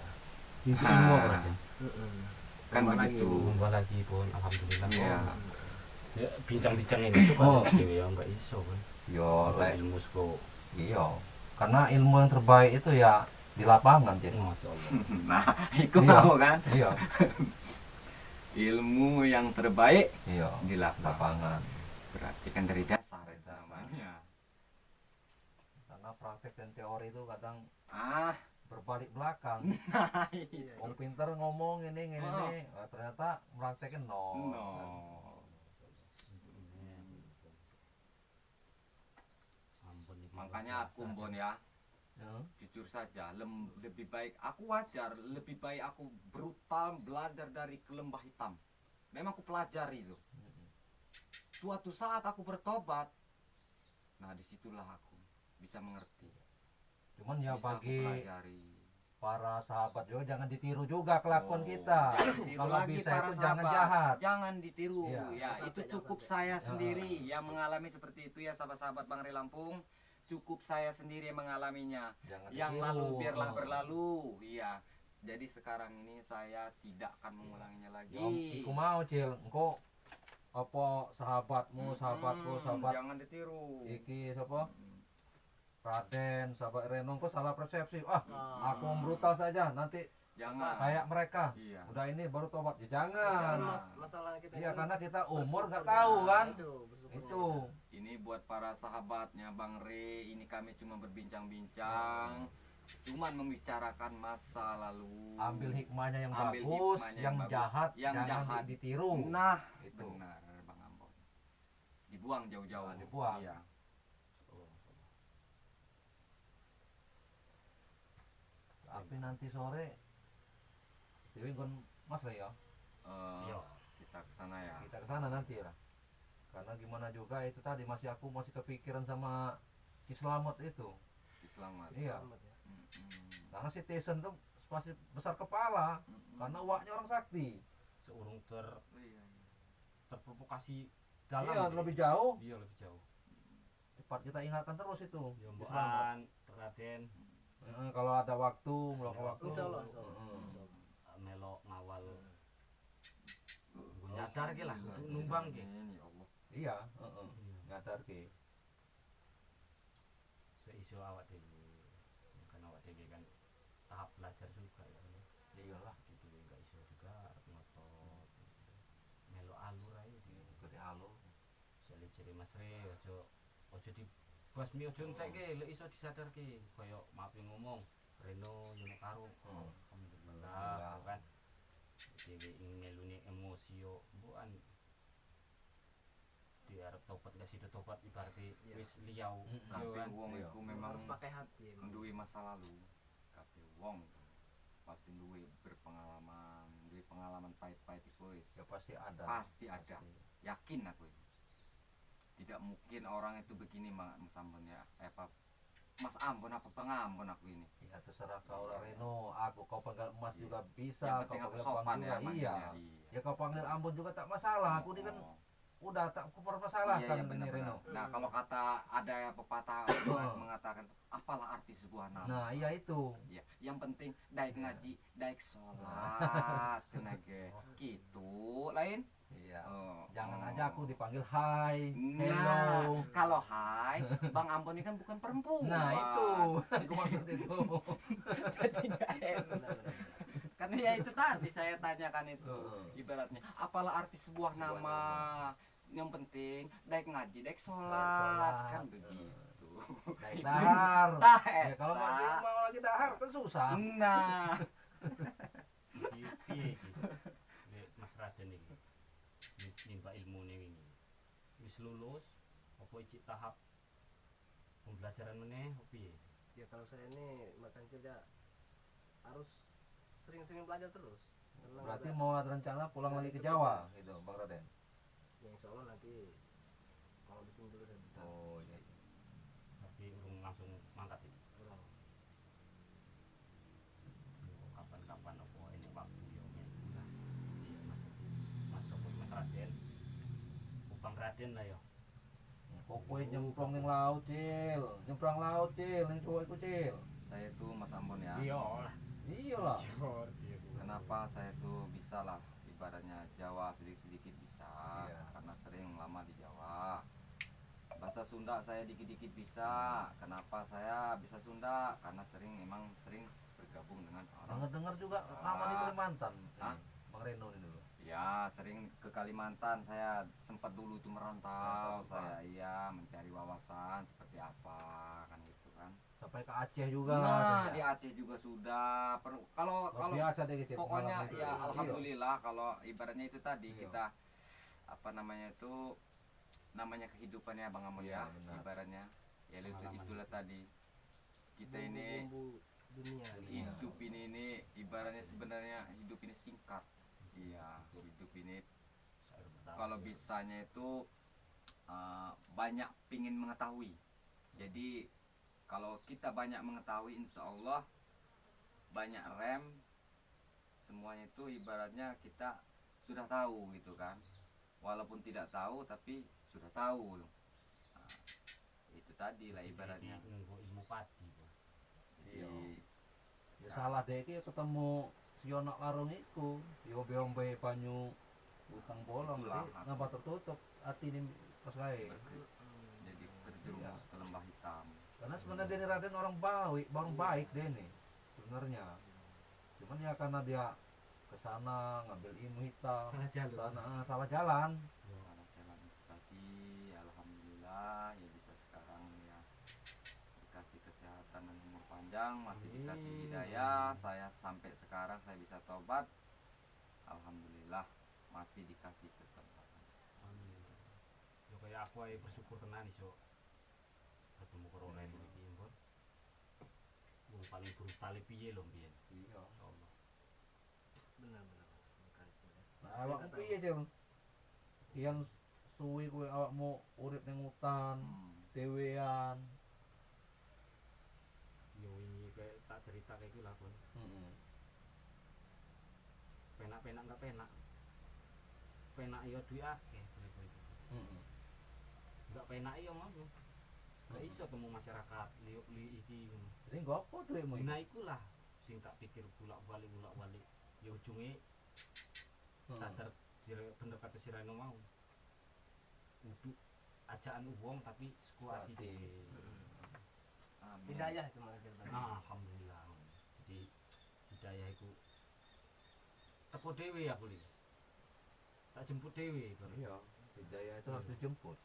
Itu ilmu apa Raden? Kan Tambah lagi begitu. Tambah lagi pun alhamdulillah. Iya. Ya, bincang-bincang ini coba Oh. dhewe ya enggak iso kan. Yo, lek Ilmu saka iya. Karena ilmu yang terbaik itu ya di lapangan, Cik. Masya Allah. Nah, itu Iya. mau kan? Iya, Ilmu yang terbaik iya. di lapangan. Lapangan. Berarti kan dari dasar itu namanya. Karena praktek dan teori itu kadang Ah, berbalik belakang. nah, iya. Wong pinter ngomong ini Oh. ini, ah, ternyata prakteknya nol. No. Ampun iki Makanya luar aku biasa. Bon ya, Ya. Jujur saja, lebih baik aku wajar, lebih baik aku brutal belajar dari ke lembah hitam. Memang aku pelajari itu. Suatu saat aku bertobat, nah disitulah aku bisa mengerti. Cuman ya Bisa aku bagi pelajari. para sahabat juga jangan ditiru juga kelakuan Oh, kita. jangan ditiru Kalau lagi bisa para itu jangan sahabat. jahat. Jangan ditiru. Iya. Ya, Jangan itu sampai, cukup jangan saya sampai. sendiri yang mengalami seperti itu ya sahabat-sahabat Bang Rey Lampung. Cukup saya sendiri yang mengalaminya. Jangan Yang ditiru. lalu biarlah Oh. berlalu. Iya. Jadi sekarang ini saya tidak akan mengulanginya lagi. Ya, iku mau Cil, engko apa sahabatmu, sahabatku, sahabat jangan ditiru. iki sapa? Raden, sahabat Reno, engko salah persepsi. Ah, aku brutal saja nanti Jangan. kayak mereka. Iya. Udah ini baru tobat. Ya jangan. Jangan masalah kita Iya, kan karena kita umur nggak bersyukur. tahu kan. Itu, bersyukurnya. Itu. Ini buat para sahabatnya Bang Rey, ini kami cuma berbincang-bincang, cuman membicarakan masa lalu. Ambil hikmahnya yang Ambil bagus, hikmahnya yang yang bagus. jahat Yang jangan jahat. ditiru. Nah, Itu. benar Bang Ambon. Dibuang jauh-jauh. Nah, dibuang. Iya. Tapi nanti sore Dewi kon Mas Rey ya. Iya. Kita ke sana ya. Kita ke sana nanti lah. Karena gimana juga itu tadi masih aku masih kepikiran sama Ki Slamet itu. Selamat. Iya. Selamat ya. Mm-mm. Karena si Tyson tuh pasti besar kepala Mm-mm. karena uaknya orang sakti. Seurung Iya, iya. terprovokasi dalam. Iya, gitu. lebih jauh. Iya, lebih jauh. Cepat kita ingatkan terus itu. Ya Ki Slamet. mbokan Raden Kalau ada waktu, meluangkan waktu. Insya Allah, insya Allah. Heeh. Insya Allah. Melok ngawal. Nyadar ki lah, numbang ki. Amin, ya Allah. Iya, heeh. Iya. Nyadar ki. Seiso awak dhewe. Kan awak dhewe kan tahap belajar juga ya. Iyalah, Jadi enggak iso juga arep ngotot. Melo alur ae di. ikuti alur. Jale jere Mas Re aja aja dibasmi aja entekke lek iso disadarke. Kaya maaf yang ngomong Reno yo karo. Alhamdulillah kan. Dhewe ngelune emosi yo mbokan di arep tobat gak sido tobat ibaratnya Iya. wis liyau Mm-mm. yo Kabeh kan. wong Iya. iku memang Harus pakai hati emang. duwe masa lalu. Kabeh wong itu pasti duwe berpengalaman, duwe pengalaman pahit-pahit iku wis. Ya pasti ada. Pasti ada. Yakin aku itu. Tidak mungkin orang itu begini Mas Ambon ya. Apa Mas Ambon apa Bang Ambon aku ini. Ya terserah kau lah Reno, aku kau panggil Mas Iya. juga bisa, Yang kau penting aku panggil Bang sopan juga. ya Iya. manggilnya. Iya. Ya kau panggil Ambon juga tak masalah. Aku ini kan Oh. udah tak kupermasalahkan Iya, iya, ini benar-benar. Reno. Nah, kalau kata ada pepatah mengatakan apalah arti sebuah nama. Nah, iya itu. Ya, yang penting daik ngaji, daik sholat, cenah ge. Gitu, lain. Iya. Oh, Jangan oh. aja aku dipanggil hai, Nah, hello. kalau hai, Bang Ambon ini kan bukan perempuan. Nah, itu. Aku maksud itu. Jadi nggak enak. Karena ya itu tadi saya tanyakan itu. Heeh. Ibaratnya, apalah arti sebuah Sebuah nama? Yang penting daik ngaji, daik sholat, sholat. kan begitu. Daik dahar. Tah, Ya, kalau mau, eta. mau lagi dahar kan susah. Nah, Iki piye iki? Lek Mas Raden iki nimba ilmune wingi. Wis lulus apa iki tahap pembelajaran meneh apa piye? Ya kalau saya ini makan ya harus sering-sering belajar terus. Karena Berarti nggak- mau ada rencana pulang lagi ke Jawa gitu, Bang Raden. ya insya Allah nanti mau di sini dulu saya bentar. Oh iya. Tapi urung langsung mangkat iki. Kurang. Yo, kapan-kapan apa ini waktu yo melu lah. Iya Mas Mas apa Mas Raden. Bang Raden lah yo. Kok kowe nyemplung ning laut, Cil. Nyemprang laut, Cil, ning cowok iku, Cil. saya tuh Mas Ambon ya. Iya lah. Iya lah. Iya. Kenapa saya tuh bisa lah ibaratnya Jawa sedikit-sedikit bisa Iya. karena sering lama di Jawa. Bahasa Sunda saya dikit-dikit bisa. Kenapa saya bisa Sunda? Karena sering memang sering bergabung dengan orang. Dengar-dengar juga lama di Kalimantan. Hah? Bang Reno ini dulu. Ya, sering ke Kalimantan. Saya sempat dulu itu merantau. Merantau, Saya iya mencari wawasan seperti apa kan gitu kan. Sampai ke Aceh juga. Nah, katanya. di Aceh juga sudah. Kalau Luar kalau biasa deh kecil pokoknya pengalaman itu. ya Iya. alhamdulillah kalau ibaratnya itu tadi Iya. kita apa namanya itu namanya kehidupan ya Bang Amon Iya, ya benar. ibaratnya ya itu Pengalaman. itulah tadi Kita ini Bumbu dunia. hidup ini ibaratnya sebenarnya hidup ini singkat. Iya, hidup ini kalau bisanya itu banyak pingin mengetahui. Jadi kalau kita banyak mengetahui, insya Allah banyak rem semuanya itu ibaratnya kita sudah tahu gitu kan. Walaupun tidak tahu tapi sudah tahu. Nah, itu tadi lah ibaratnya. Nganggo ilmu padi. Jadi Ya salah deh iki ketemu si ono warung iku, diombe-ombe banyu utang bolong, Itulah. jadi nambah tertutup hati ini pas kae. Jadi terjerumus ke lembah hitam. Karena sebenarnya Deni Raden orang baik, orang baik Deni sebenarnya. Cuman ya karena dia ke sana ngambil ilmu hitam, Salah jalur. sana, salah jalan. Salah jalan itu tadi, alhamdulillah ya bisa sekarang ya dikasih kesehatan dan umur panjang, masih dikasih hidayah. Saya sampai sekarang saya bisa tobat, alhamdulillah masih dikasih kesempatan. Alhamdulillah. Yo kaya aku ae bersyukur tenan iso ketemu karo Reno iki, Mbon. Wong paling brutal piye lho mbiyen. Iya. Insyaallah. Benar-benar. Kancil ya. Nah, awakmu piye, Cil? Yang suwi kowe awakmu urip ning hutan, dhewean. Yo wingi kayak tak cerita kayak gitu lah, Bon. Heeh. Penak-penak enggak penak. Penak yo duwe akeh cerita itu. Heeh. Enggak penak yo ngono. Enggak iso temu masyarakat liuk-li iki ngono. Jadi nggo apa duitmu iki? Nah ikulah sing tak pikir bolak-balik ya ujunge sadar bener kata si Reno mau. Kudu ajaan wong tapi seko ati Ati. dhewe. Amin. Hidayah itu malah tadi. Nah, alhamdulillah. Jadi hidayah iku teko dhewe aku li. Tak jemput dhewe baru. Iya, hidayah itu harus dijemput.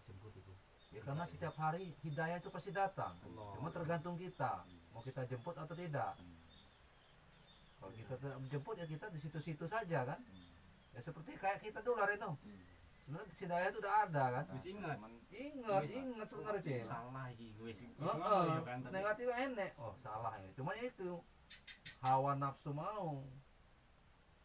Jemput itu. Ya karena setiap hari hidayah itu pasti datang. Allah. Cuma tergantung kita mau kita jemput atau tidak. Kalau kita tidak menjemput ya kita di situ-situ saja kan. Ya seperti kayak kita dulu lah Reno. Sebenarnya hidayah itu udah ada kan. Wis inget. Ingat, Wis. ingat sebenarnya sih. Salah iki wis wis Heeh. ngono ya kan tapi. Neng ati enek. Oh, salah ini. Cuma ya itu hawa nafsu mau.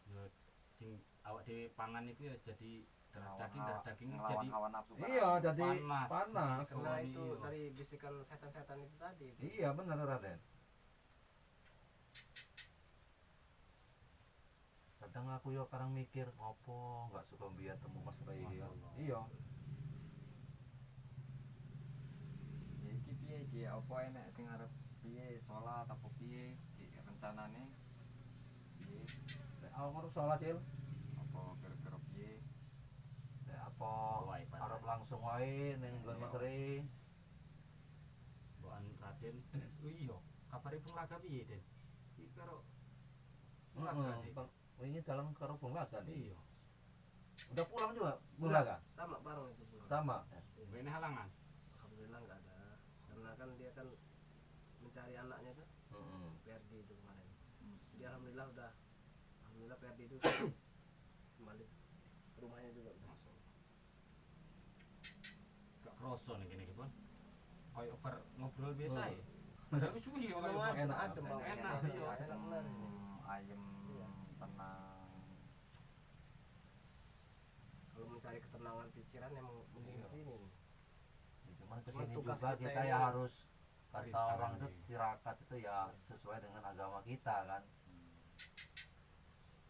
Ya sing awak dhewe pangan iku ya jadi darah daging, darah daging ngelawan jadi hawa nafsu kan. Iya, jadi Panas. panas. Karena Oh, itu iya. dari bisikan setan-setan itu tadi. Iya, benar Raden. Kadang aku yo kadang mikir ngopo nggak suka mbiyen temu Mas Ray iki ya. Masya Allah. Iya. Ya iki piye iki apa enek sing arep piye salat apa piye iki rencanane piye Lek awak ngono salat, Cil. apa kira-kira piye Lek apa Wae, Pak. arep langsung wae ning nggon Mas Ray. Mbokan Raden. Oh iya, kabare Bung Laga piye, Den? Iki karo Bung Laga, Heeh. Dek. Wingi dalam karo Bung Laga nih. Iya. Udah pulang juga Bung Laga? Sama bareng itu pulang. Sama. Ini halangan. Alhamdulillah nggak ada. Karena kan dia kan mencari anaknya tuh, Heeh. PRD itu kemarin. Jadi alhamdulillah udah, alhamdulillah PRD itu kembali ke rumahnya juga udah. Gak kroso nih gini, Bon. Kayak bar ngobrol biasa ya. Padahal wis suwi ya Emang kayak adem, enak, adem banget. enak, Enak, iya. enak benar ini. Ayem Iya. tenang. Kalau mencari ketenangan pikiran emang mending Iya. di sini. nih. Ya, cuman Cuman kesini tugas juga kita kita ini ya harus kata Rintangan orang itu ini. tirakat itu ya sesuai dengan agama kita kan.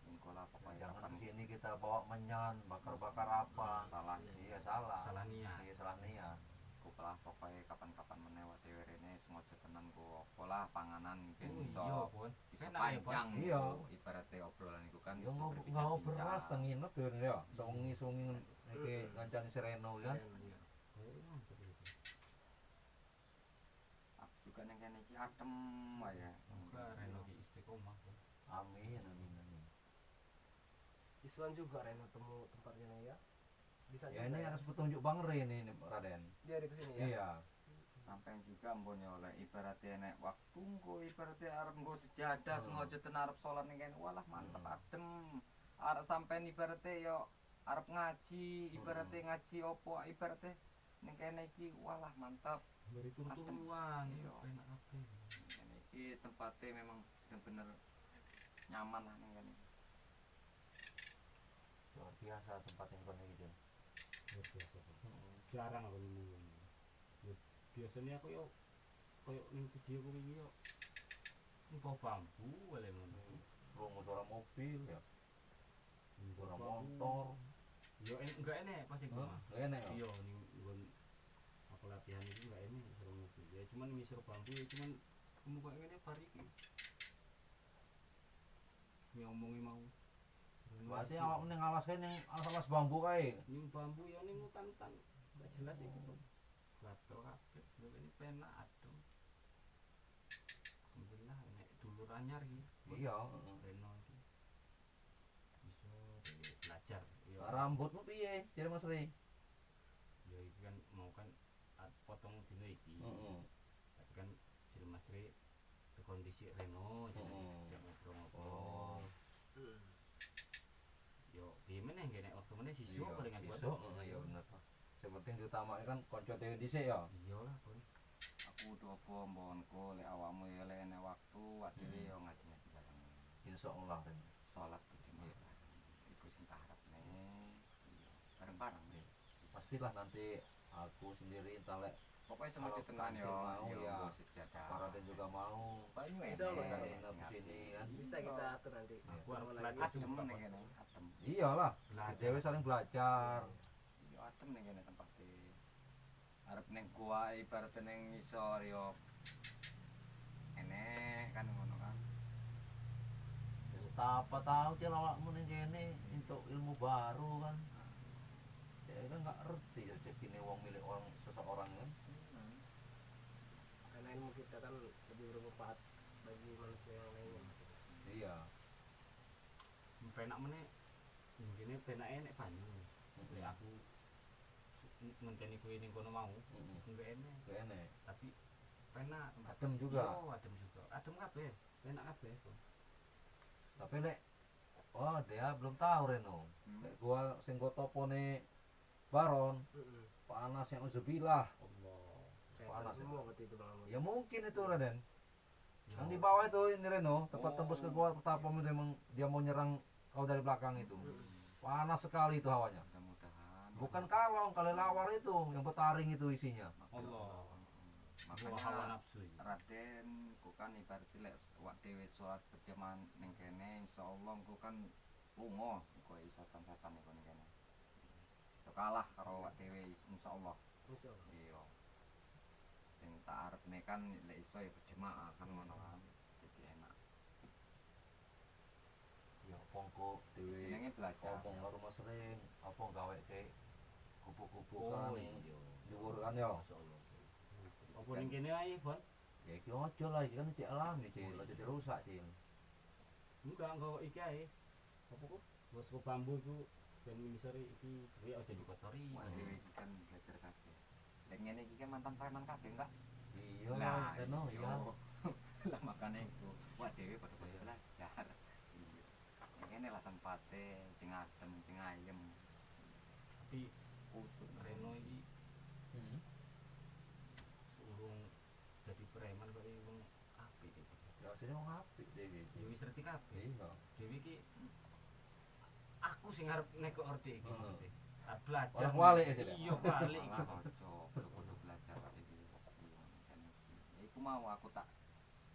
Engko lah pokoknya Jangan kapan kesini kita bawa menyan, bakar-bakar apa. salah Iya salah. Salah niat. Iya salah niat. Ku lah pokoknya kapan-kapan meneh wae dhewe rene sengaja tenan ku apa lah panganan ben Oh iso iya, Bon. iso Enak ya, Bon. panjang Iya. iku ibaratnya obrolan iku kan Ya iso nggak berbincang-bincang. beras teng nginep ya ya. Songi-songi iki ngancani Sereno kan. Iya. Mantep iki. Aku juga nang kene iki adem wae ya. Semoga Reno ki istiqomah, Bon. Amin amin amin. Iswan juga Reno temu tempatnya nih ya. Bisa Ya juga ini harus petunjuk Bang Re ini, Raden. Dia ada kesini ya. Iya. Sampeyan juga mbon ya oleh ibaratnya nek waktu nggo ibaratnya arep nggo sejadah sengaja ten arep salat ning kene walah mantep adem. Arep sampeyan ibaratnya yo arep ngaji, ibaratnya ngaji opo ibaratnya Ning kene iki walah mantap. Bari turu-turuan, Iya. enak kabeh. Ning kene iki tempatnya memang bener-bener nyaman lah ning kene. Luar biasa tempat yang kono iki, Jun. Luar biasa. Jarang aku nemu ngono. Ya, biasanya aku yo koyo ning video ku wingi yo ning bawah bambu oleh ngono. Krungu suara mobil ya, Ning suara bawah bambu. motor. Yo enggak enek pas iku Hah? mah. Nggak enek ya? Iya ning nggon aku latihan itu enggak enek suara mobil. Ya cuman ngisor bambu ya cuman kemuka ngene bar iki. Ngomongi mau. Berarti awakmu ning alas kae ning alas-alas bambu kae. Ning bambu ya ning hutan-hutan enggak jelas iku tuh. Gatel kabeh. Lho ini penak adem. Alhamdulillah nek dulur anyar iki. Iya, heeh. Reno iki. Bisa dhewe belajar. Ya, Rambutmu piye? Jare Mas Rey. ya iki kan mau kan potong dino iki. Heeh. Tapi kan jare Mas Rey kondisi Reno jadi dijak ngobrol-ngobrol. Oh. Yo piye meneh nggih nek waktu meneh sisuk Iya, palingan buat. sisuk, heeh, iya bener. Sing penting diutamake kan kanca dhewe dhisik ya. Iya lah, Bon. Aku udah apa mbonku lek awakmu ya lek enek waktu awak dhewe ya ngaji-ngaji bareng. Insyaallah Ren. Salat berjemaah. Iku sing tak harapne. Iya, bareng-bareng. Iya. Pastilah nanti aku sendiri entah lek Pokoknya semua Kalau tenan yo. Kancil mau, Yo, ya. nggo sejadah. Pak Raden juga mau. Banyu enek. Insya Allah, Kita insya nginep di sini kan. Bisa kita atur nanti. Aku arep Ketemu lagi. belajar Adem juga, ning Bon. kene, adem. Iyalah, Belajar. dhewe saling belajar. Iya, adem ning kene tempate. Arep ning gua ibarat ning ngisor yo enek kan ngono kan. Ya, siapa tahu dia awakmu ning kene untuk ilmu baru kan. Dia kan nggak ngerti rezekine wong milik orang seseorang kan. Karena ilmu kita kan lebih bermanfaat bagi manusia yang lainnya. Iya. Penak meneh ngene penake nek banyu. Lek aku ngenteni kuwi ning kono mau, enggak enek, Kene. tapi penak tempat. Adem juga. Iya, adem juga. Adem kabeh, penak kabeh kok. Tapi lek oh dia belum tahu Reno. Lek gua sing gua topone Baron panas yang uzubillah. Allah. Setan Panas ya? semua berarti itu Bang Amud. Ya mungkin itu Raden. Yang di bawah itu ini Reno, tempat tembus ke gua pertapa itu emang dia mau nyerang kau dari belakang itu. Panas sekali itu hawanya. Mudah-mudahan. Bukan kalong, kelelawar itu yang bertaring itu isinya. Allah. Makanya hawa nafsu iki. Raden ku kan ibarat lek wak dhewe salat berjamaah ning kene insyaallah engko kan lunga engko setan-setan iku ning kene. Iso kalah karo wak dhewe insyaallah. Insyaallah. Iya. Sing tak arepne kan lek iso ya berjamaah kan ngono kan. Jadi enak. Ya pongko dhewe Jenenge belajar. ngomong karo Mas Ring, apa gawe ke kupu-kupu kan Oh iya. dhuwur kan ya. Masyaallah. Apa ning kene ae, Bon? Ya iki ojo lah, iki kan cek alami, Cil, ojo dirusak, Cil. Enggak, enggak iki ae. Apa ku? Bos ku bambu iku ben ngisore iki dhewe aja dikotori. Wak dhewe iki kan belajar kabeh. Lek ngene iki kan mantan preman kabeh enggak? Iya, Reno, iya. Lah makane iku wak dhewe padha-padha belajar. Iya. Ning kene lah tempate sing adem, sing ayem. Tapi Kusuk Reno iki urung dadi preman kok wong apik iki. Ya sini wong apik dhewe. Ya wis ngerti kabeh. Iya. Dewi iki aku sing arep nekok orde iki maksudnya. Arep belajar. Orang walik ya, Cil, ya? Iya, balik iki. Malah ojo kudu belajar iki. Iya, makane iki. Ya iku mau aku tak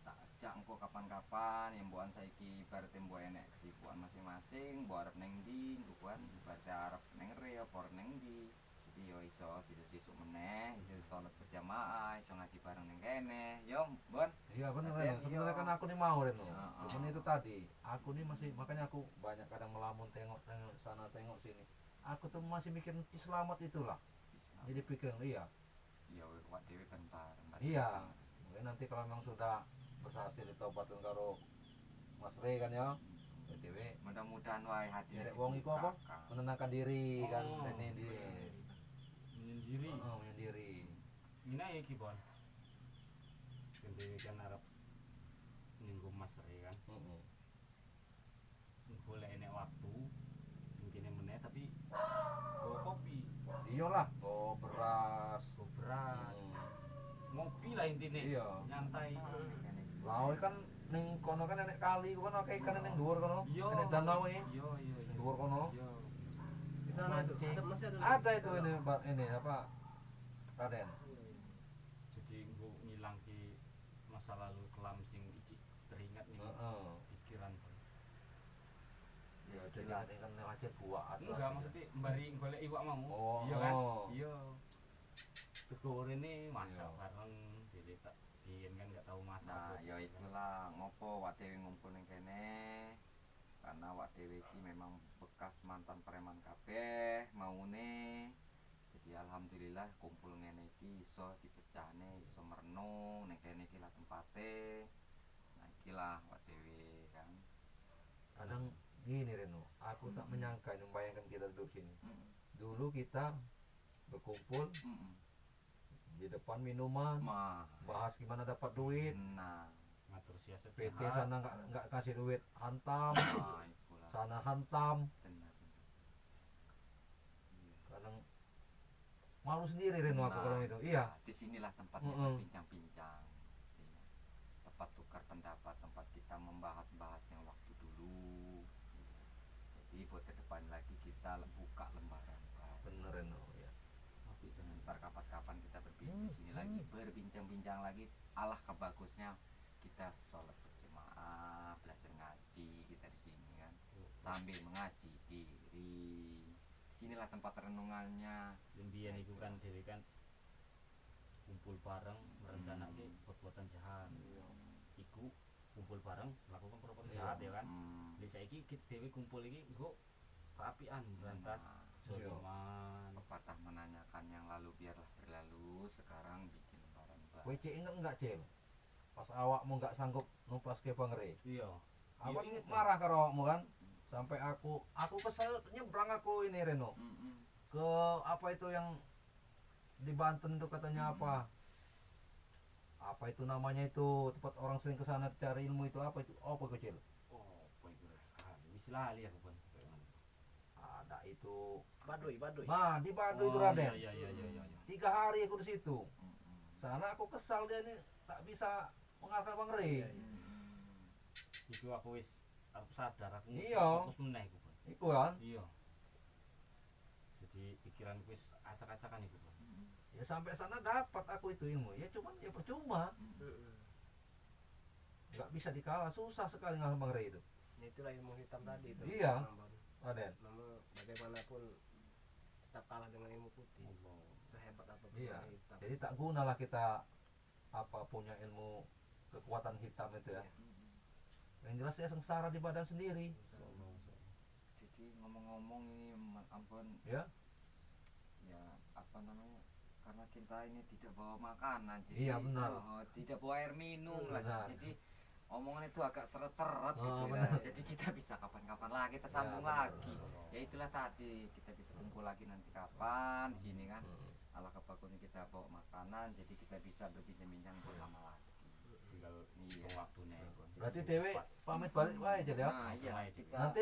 tak ajak engko kapan-kapan ya mbokan saiki ibarate mbok enek kesibukan masing-masing, mbok arep ning ndi, engko kan ibarate arep ning re apa arep ning ndi. Jadi yo iso sisuk-sisuk meneh, iso salat berjamaah, iso ngaji bareng ning kene. Yo, Bon. Iya bener Raden, Reno. Sebenarnya iya. kan aku nih mau Reno. Heeh. Cuman itu tadi, aku nih masih makanya aku banyak kadang melamun tengok tengok sana tengok sini. Aku tuh masih mikir Ki Slamet itulah. Jadi pikiran iya. Iya, wak dhewe kan bareng. Iya. Mungkin nanti kalau memang sudah berhasil ditobatkan karo Mas Rey kan ya. BTW Mudah-mudahan wae hati Nyerek wong iku apa? Menenangkan diri kan Oh, ini di Menyendiri. Oh, menyendiri. Ini ae iki, Bon. Ben dhewe kan arep ning Mas Re kan. Heeh. Golek enek waktu mungkin meneh tapi bawa kopi. Iyalah, oh beras. Beras. Ngopi lah intine. Iya. Nyantai. Lah kan ning kono kan enek kali, kono akeh ikan ning dhuwur kono. Iya. Enek danau iki. Iya. Dhuwur kono. Iya. Di sana itu Mancing. ada, masih ada. Ada itu ini Pak, ini apa? Raden. Iya, iya. Jadi nggo ngilangke masa lalu kelam sing ijik teringat ning pikiran. Ya jadi ada kan aja buat. Enggak, maksudnya mbari golek iwak mau. Oh, iya kan? oh. Iya. Tegor ini masak Iya. bareng, jadi tak biyen kan nggak tahu masak. Nah, ya itulah ngopo wak dhewe ngumpul ning kene. Karena wak dhewe iki memang bekas mantan preman kabeh maune. Jadi alhamdulillah kumpul ngene iki iso dipecahne, iso merenung ning kene iki lah tempate. Nah, iki lah wak dhewe kan. Kadang gini Reno, aku tak menyangka ini membayangkan kita duduk sini. Dulu kita berkumpul di depan minuman, Mah. bahas gimana dapat duit. Nah, Ngatur siasat PT jahat. sana nggak kasih duit, hantam, nah ikulah. sana hantam. Benar. Benar. Iya. Kadang malu sendiri Reno aku Nah, kalau itu. Iya. Disinilah tempatnya berbincang-bincang. Iya. Tempat tukar pendapat, tempat kita membahas-bahas yang waktu dulu. Iya. Jadi buat ke depan lagi kita buka lembaran baru. Bener Reno ya. Apik tenan. Ntar kapan-kapan kita di sini lagi berbincang-bincang lagi. Allah kebagusnya kita sholat berjemaah, belajar ngaji kita di sini kan, sambil mengaji diri. Disinilah tempat renungannya. Biyen iku kan dhewe kan kumpul bareng merencanake perbuatan jahat. Iku kumpul bareng melakukan perbuatan jahat ya kan. Lha saiki dhewe kumpul iki nggo keapian berantas Nah, zoliman. pepatah menanyakan yang lalu biarlah berlalu, sekarang bikin lembaran baru. WC inget nggak Cil? Pas awakmu nggak sanggup numpas ke Bang Re. Iya. Aku Iya, inget, marah karo awakmu kan. Sampai aku kesel nyebrang aku ini Reno. Ke apa itu yang di Banten itu katanya apa? Apa itu namanya itu tempat orang sering ke sana cari ilmu itu apa itu? Oh, apa kecil? Oh, apa iku? Ah, wis lali aku pun. Ada itu. Baduy, Baduy. Nah, di Baduy itu Oh, Raden. Iya. 3 hari aku di situ. Sana aku kesal dia ini tak bisa mengalahkan Bang Re. Iya, iya. Iku aku wis arep sadar aku wis fokus meneh iku pun. Iku kan. Iya. Jadi pikiranku wis acak-acakan iku pun. Ya sampai sana dapat aku itu ilmu. Ya cuman ya percuma. Nggak bisa dikalah, susah sekali ngalah Bang Re itu. Ya, itulah ilmu hitam tadi itu. Iya. Ambon. Raden. Namun bagaimanapun tetap kalah dengan ilmu putih. Allah. Sehebat apapun Iya. ilmu hitam. Jadi tak gunalah kita apa punya ilmu kekuatan hitam itu ya. Iya. Yang jelas saya sengsara di badan sendiri. Jadi ngomong-ngomong ini Mas Ambon Ya. ya apa namanya? Karena kita ini tidak bawa makanan, jadi Iya, benar. oh, tidak bawa air minum lagi. Benar. Jadi omongan itu agak seret-seret Oh, gitu ya. benar. Jadi kita bisa kapan-kapan lagi kita sambung Ya, benar, lagi. Ya itulah tadi kita bisa kumpul lagi nanti kapan di sini kan. Allah kebagusan kita bawa makanan, jadi kita bisa berbincang-bincang lama lagi. Tinggal Iya. hitung waktune iku. Berarti dewe pamit balik wae aja ya. Nah, iya, kita Nanti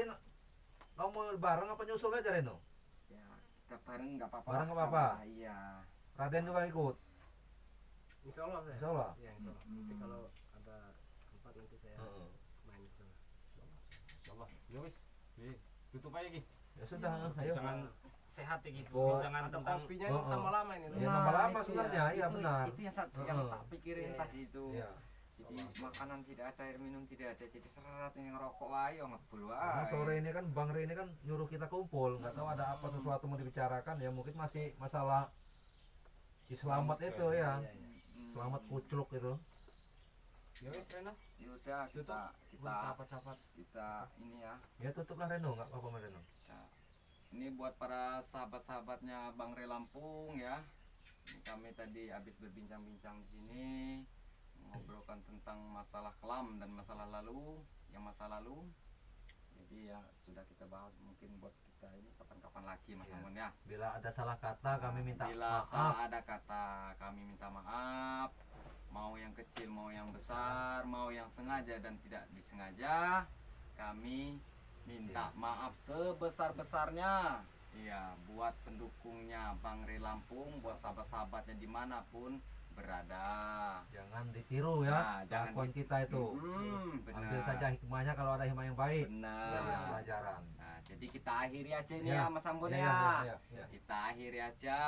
kamu mau bareng apa nyusul aja Reno? ya kita bareng nggak apa-apa. Bareng nggak apa-apa? Sama, iya. Raden juga ikut. Insya Allah saya. Insya Allah. Iya, insya Allah. Nanti kalau ada tempat nanti saya Heeh. main ke sana. Insyaallah. Ya wis. Piye? Tutup aja iki. Ya sudah, ayo. Jangan sehat iki. Buat- Jangan Ada tentang kopinya Oh, ini oh. tambah lama ini. Iya, tambah lama itu sebenarnya, iya, itu, benar. Itu yang yang Heeh. tak pikirin Iya. tadi itu. Iya. Jadi makanan tidak ada, air minum tidak ada, jadi seret ini ngerokok wae, yo ngebul wae. Karena sore ini kan Bang Rey ini kan nyuruh kita kumpul, nggak tahu ada apa sesuatu mau dibicarakan ya mungkin masih masalah Ki Slamet itu ya. Iya, iya. Slamet kucluk itu. Ya wis Rena, Ya udah tutup. kita Buat kita sahabat-sahabat. kita ini ya. Ya tutuplah Reno, nggak apa-apa Mas Reno. Kita- Ini buat para sahabat-sahabatnya Bang Re Lampung ya. Ini kami tadi habis berbincang-bincang di sini ngobrolkan tentang masalah kelam dan masalah lalu, yang masa lalu. Jadi ya sudah kita bahas mungkin buat kita ini kapan-kapan lagi Mas Iya. Ambon ya. Bila ada salah kata kami minta Bila maaf. salah ada kata kami minta maaf. Mau yang kecil, mau yang besar, mau yang sengaja dan tidak disengaja, kami minta Iya. maaf sebesar-besarnya. Iya, buat pendukungnya Bang Re Lampung, buat sahabat-sahabatnya dimanapun berada. Jangan ditiru ya, Nah, jangan kelakuan kita itu. Benar. Ambil saja hikmahnya kalau ada hikmah yang baik. Benar. Jadikan pelajaran. Nah, jadi kita akhiri aja ini ya, Ya. Mas Ambon Ya, ya. ya, ya, ya. Kita akhiri aja.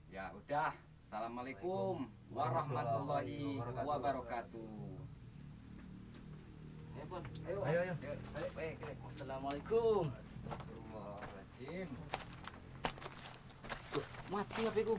Ya udah. Assalamualaikum warahmatullahi wabarakatuh. Ayo, Bon. Ayo, Ayo, ayo. Ayo, ayo, ayo, ayo. Assalamualaikum. Astagfirullahaladzim. Mati HP ku.